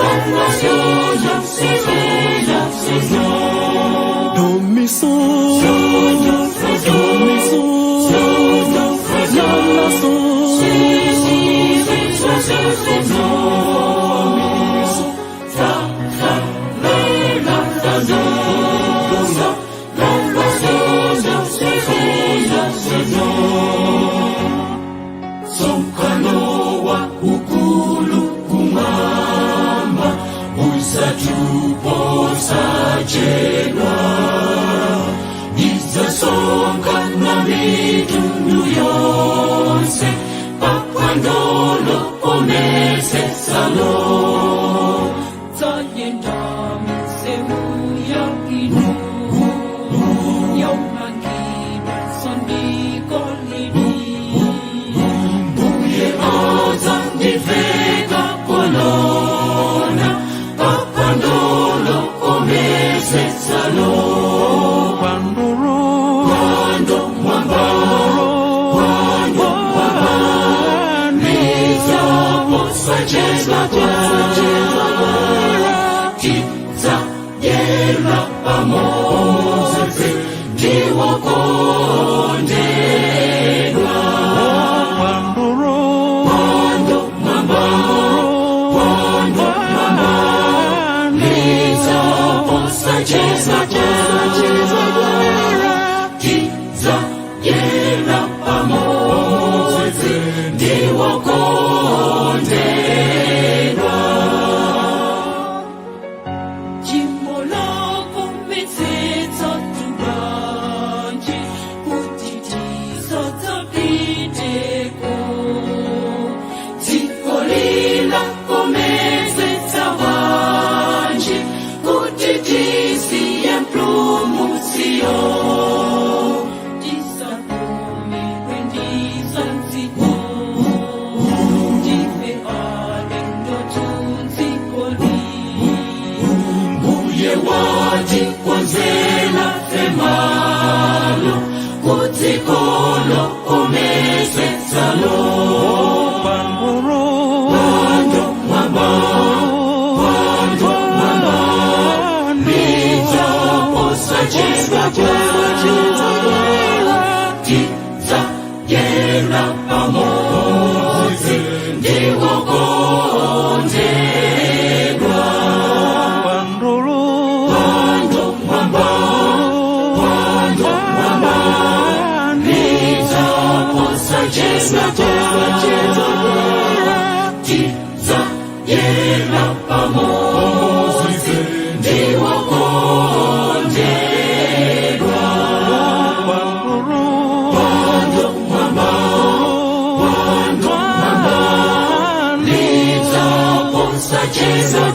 La la sol la sol la sol sol. Do mi sol, do mi sol, la la sol, Si si si sol sol sol sol mi sol fa fa re la fa do la la la sol la sol sol la sol sol. Msonkhano waukulu kumwamba udzatu posachedwa idzasonkhana mitundu yonse paphwando lokometsetsalo. Tayenda miseu ya inu yomangidwa sondikolini. Mbuye adzandiveka kolona paphwando lokometsetsalo. Pandoro, Pando mwamba, pando mwamba, lidzaposachedwa tidzadyera pamodzi ndi okondedwa. Pandoro, Pando mwamba, pando mwamba, lidzaposachedwa tidzadyera pamodzi ndi okondedwa. Jimbo lako metsetsa tubanji kuti tisadzapiteko. Dziko lila kometsetsa bwanji kuti tisiye Mpulumutsiyo. Tisakomedwe ndi zadziko, ndife alendo m'dzikoli. Mbuye watikonzela femalo kudziko lokometsetsalo. Pandoro, Pando mwamba, pando mwamba, lidzaposachedwa tidzadyera pamodzi ndi okondedwa. Pandoro, Pando mwamba, pando mwamba, lidzaposachedwa tidzadyera pamodzi ndi okondedwa. Pandoro, Pando mwamba, pando mwamba, lidzaposachedwa